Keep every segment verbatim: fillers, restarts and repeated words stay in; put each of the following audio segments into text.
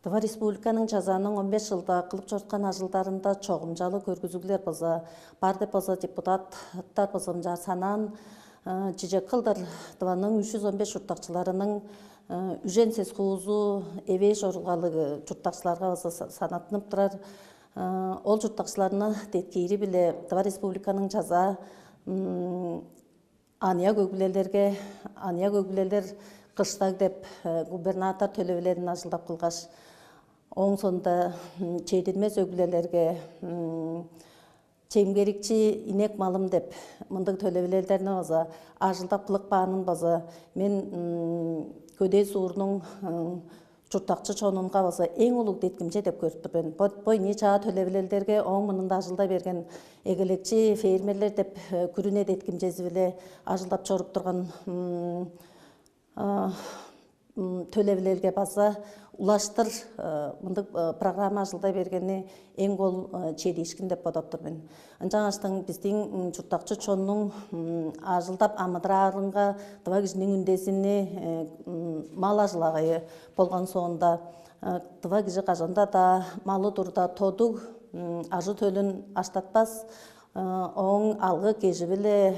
Тыва Республиканың Чазааның он беш чылда кылып чорткан ажылдарында чогумчалыг көргүзүглер база бар деп база депутаттар база мынчаар санаан. Чижек кылдыр Тываның үч жүз он беш чурттакчыларының үжен сес хуузу эвээш орулгалыг чурттакчыларга база санаттынып турар. Ол чурттакчыларны деткиири-биле Тыва Республиканың Чазаа аныяк өгүлелерге аныяк өгүлелер кыштаг деп губернатор төлевилелин ажылдап кылгаш, ооң соонда чедирмес өгүлелерге чемгерикчи инек малым деп мындыг төлевилелдерни база ажылдап кылып каанын база мен көдээ суурнуң чурттакчы чонунга база эң улуг деткимче деп көрүп тур мен. Бо бо ийи чаа төлевилелдерге ооң мурнунда ажылдай берген эгелекчи фермерлер деп күрүне деткимчези-биле ажылдап чоруп турган төлевилелге база улаштыр мындыг программа ажылдай бергени эң кол чедиишкин деп бодоп тур мен. Ынчангаштың биздиң чурттакчы чоннуң ажылдап амыдыраарынга тыва кижиниң үндезини мал ажыл-агайы болган соонда тыва кижи кажанда-даа малы турда тодуг ажы-төлүн аштатпас, ооң алгы кежи-биле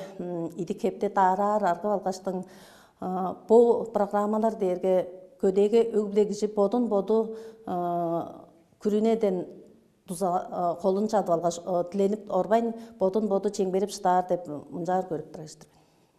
идик-хепти даараар аргып алгаштың бо программалар дээрге көдээге өг-бүле кижи бодун-боду күрүнеден дуза холун чадып алгаш диленип орбайн бодун-боду чемгерип шыдаар деп мынчаар көрүп турар-дыр мен.